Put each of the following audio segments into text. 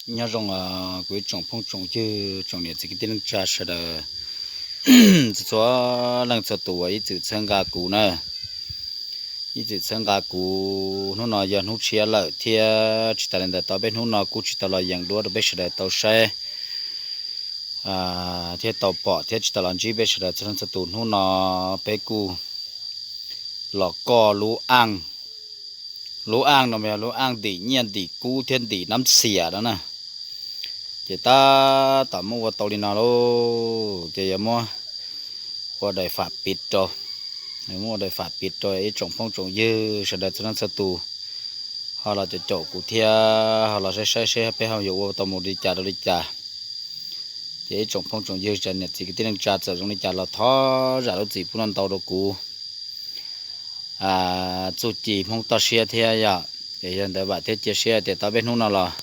Nyob zoo kuv ib tsoom phooj tsoom ywg, tsoom niam txiv kwv tij neej tsa sawv daws, txhua leej txhua tus uas ib txwm txhawb nqa kuv na, ib txwm txhawb nqa kuv. Hnub no yog hnub tshiab lawm thiab tsis tas li ntawd tau peb hnub no kuj tsis tau los yees duab rau peb sawv daws tau saib thiab tau pom thiab tsis tau los ntsib peb sawv daws txhua leej txhua tus. Hnub no peb kuj los koj lub aj, lub aj no yog lub aj ntim nyiaj ntim kub thiab ntim nab xias no na. Ces tab tom muab ua tau li no lauj, ces yuav muab ua daim fam piv rau, muab ua daim fam piv rau ib tsoom phooj tsoom ywg sawv daws txhua leej txhua tus ho los caum caum kuv thiab ho los saib saib seb peb ho yuav ua tau mus li cas rau li cas. Ces ib tsoom phooj tsoom ywg niam txiv kwv tij neej tsa txawm zoo li cas los thov zam lub txim pub no ntau rau kuv txuj ci Hmoob toj siab thiab yom. Ces yog ntawd vam thiab cia siab tias tau peb hnub no los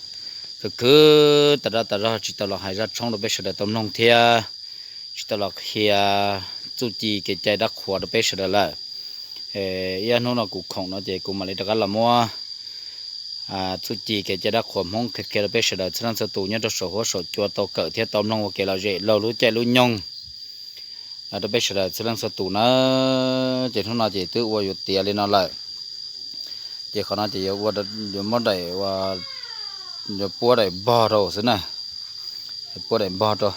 khwv khwv tas zog tas zog tsis tau los hais zaj tshoob rau peb sawv daws tau mloog thiab tsis tau los qhia txuj ci kev cai dab qhuas rau peb sawv daws lawm. Ib hnub no kuv khoom no ces kuv mam li rov qab los muab txuj ci kev cai dab qhuas Hmoob qhia qhia rau peb sawv daws txhua leej txhua tus nyob rau saum huab saum cua tau kawm thiab tau mloog ua kev lom zem laug lub caij lub nyoog rau peb sawv daws txhua leej txhua tus na. Ces hnub no ces twb ua yuav tiav li no lawm, ces qhov no ces yuav ua, yuav muab daim, yuav puab daim npog rau xwb na, puab daim npog rau.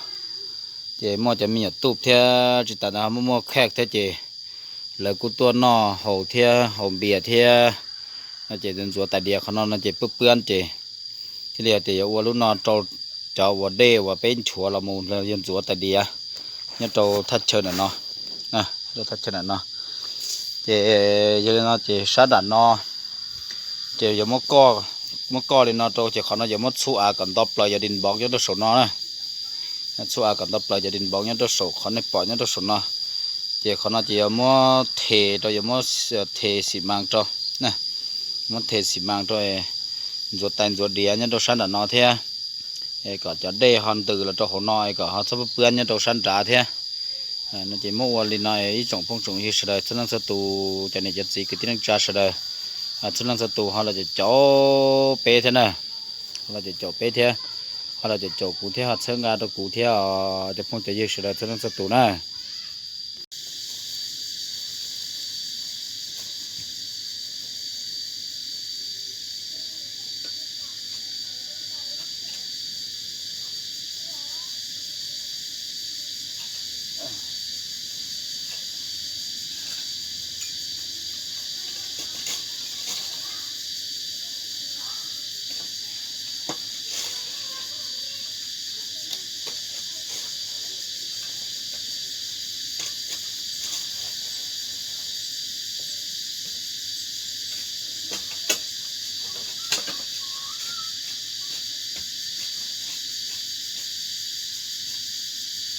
Ces muaj cov me nyuam tuj thiab tsis tas ntawd muaj muaj khaj thiab ces lawv kuj tuaj noj haus thiab haus npias thiab no ces ntxuav tais diav qhov no no ces pwb pwab ces thiaj li tias yuav ua lub no rau cov uas dej uas peb nchuav los mus yog ntxuav tais diav nyob rau thaj chaw ntawm no, rau thaj chaw ntawm no. Ces yog li no ces sab nram no ces yuav muab koj li no rau ces qhov no yuav muab txhub av kom nto plaws cov dis npoov nyob rau saum no na. Txhub av kom nto plaws cov dis npoov nyob rau saum qhov nej pom nyob rau saum no. Ces qhov no ces yuav muab the rau, yuav muab the xi mas rau, muab the xi mas rau ntxuav tais ntxuav diav nyob rau sab nram no thiab, kom cov dej ho ntws los rau hauv no kom ho txhob pwb pwab nyob rau sab nrad thiab. No ces muab ua li no ib tsoom phooj tsoom ywg sawv daws txhua leej txhua tus, cov niam cov txiv kwv tij neej tsa sawv daws txhua leej txhua tus ho los caum caum peb thiab na, ho los caum caum peb thiab, ho los caum caum kuv thiab ho txhawb nqa rau kuv thiab os cov phooj cov ywg sawv daws txhua leej txhua tus na.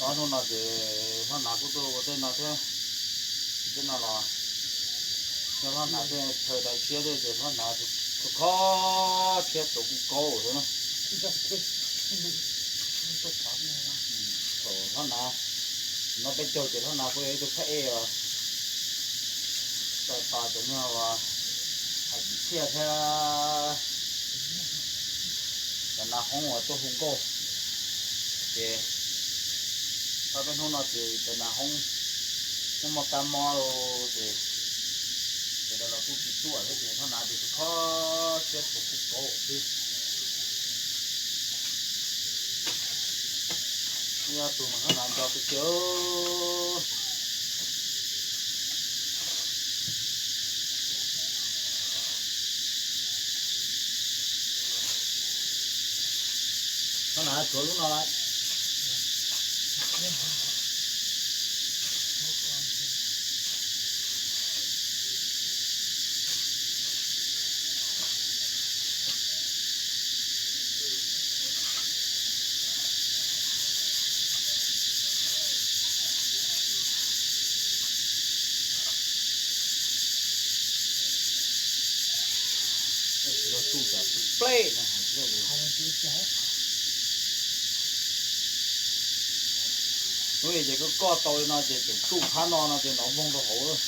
Ob hnub no ces hlob Nav kuj tuaj ua tej no thiab, tej no los yog hlob Nav tej chaw dai siab thiab ces hlob Nav kho siab tsuav kuj kaub xwb na. Thaum hlob Nav no peb caug ces hlob Nav kuj yog ib tug phab ej os, txais tos cov nyuag uas hais kwv txhiaj thiab cov nas hoob uas tuaj hu nkauj. Ces tau peb hnub no ces cov nas hoob muaj muaj kab mob lawm ces sawv daws los kuj tsis tuaj thiab ces hlob Nav ces kho siab tsuav kuj kaub xwb. Ib ob tug mas hlob Nav nco kawg kiag. Hlob Nav tshuav lub no lawm. Lub ces koj koj tau li no ces tseem tsuj phab no no ces nov voog rau hauv.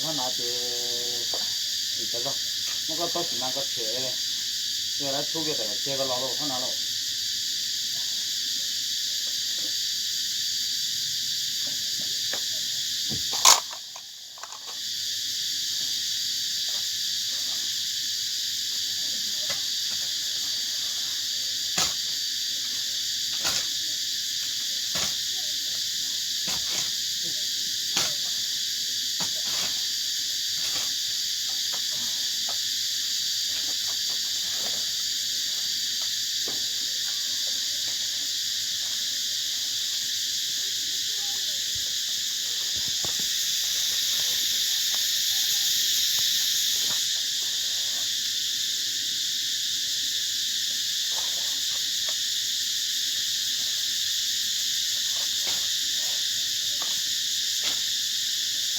Hab na ces tsis tas zog, muab koj taub sim mas koj tshem. Cia lawv txhub kiag tawm los cia koj los lauj, hab no lauj.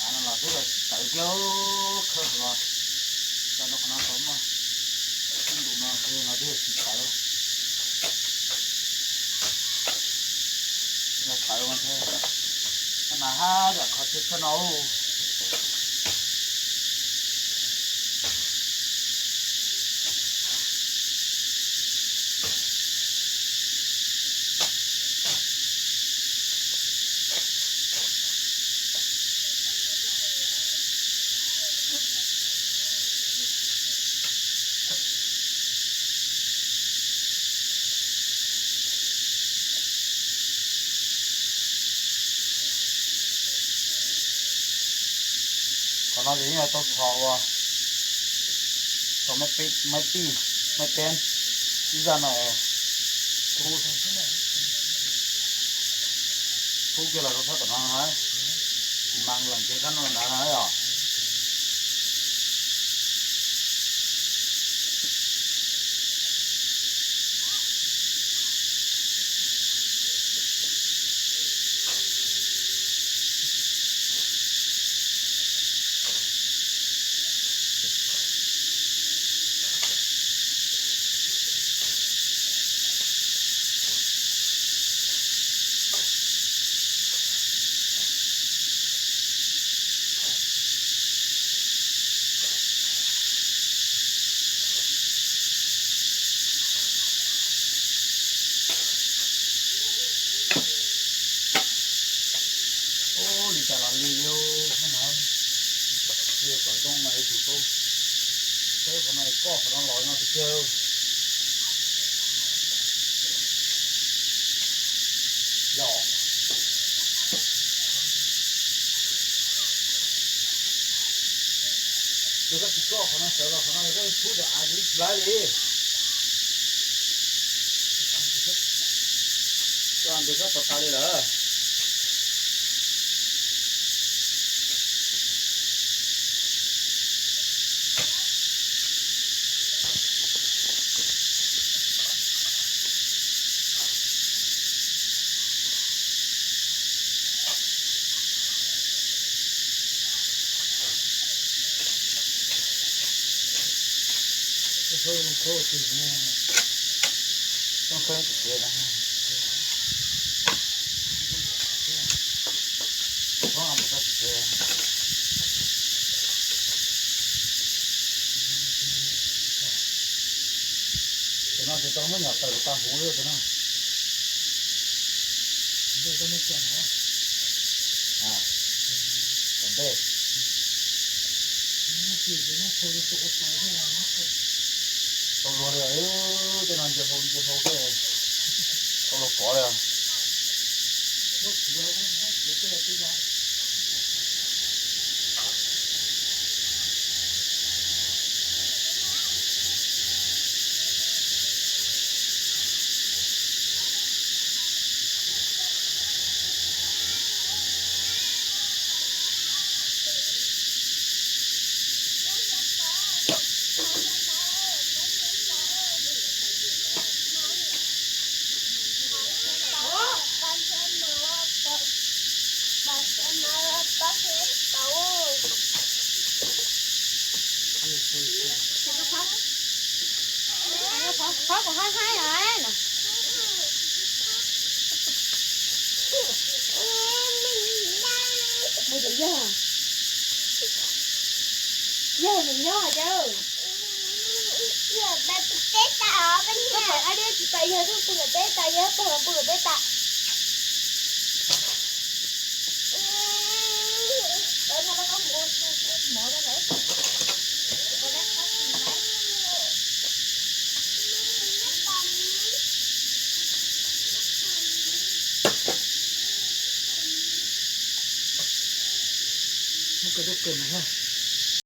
Av no los twb tawv kiag, khawb los tso rau qhov no tau mog. Ib ntus no no twb tsis tawv. Yog tawv mas ntshe nas hab yam qhov tsheb tshaj no. Qhov no ces yeej yog tau txhos ua, txhos maiv pib, maiv peeb ib zaj no. Khub kiag los rau sab tom no na, tsis mas lees kiag kab no nrad na yom. Ub, li cas los li li, hab no, yuav kom zoo mas yuav tsum tau, saib qhov no koj qhov no los no tiag tiag. Yog, yog koj tsis koj qhov no sawv los qhov no yog koj txhub cov av ib tsis laib li. Cov av ntawd koj tau tas li lawm. Ces no ces tau muab nyom taws kom tag huv lawm no. Tom ntej. Tau luag li, tej no nce hlau nce hlau tej, tau luag kov li. Qhov kuv hab haib os. Mus ces yog, yog nws nyob cas. Koj pom ab deb tsis tas, yog twb pw kom deb tas, yog pog los pw kom deb tas. Tawv no rau koj mus ua su ua mov rau lawm. Muab koj tuaj kawg no na.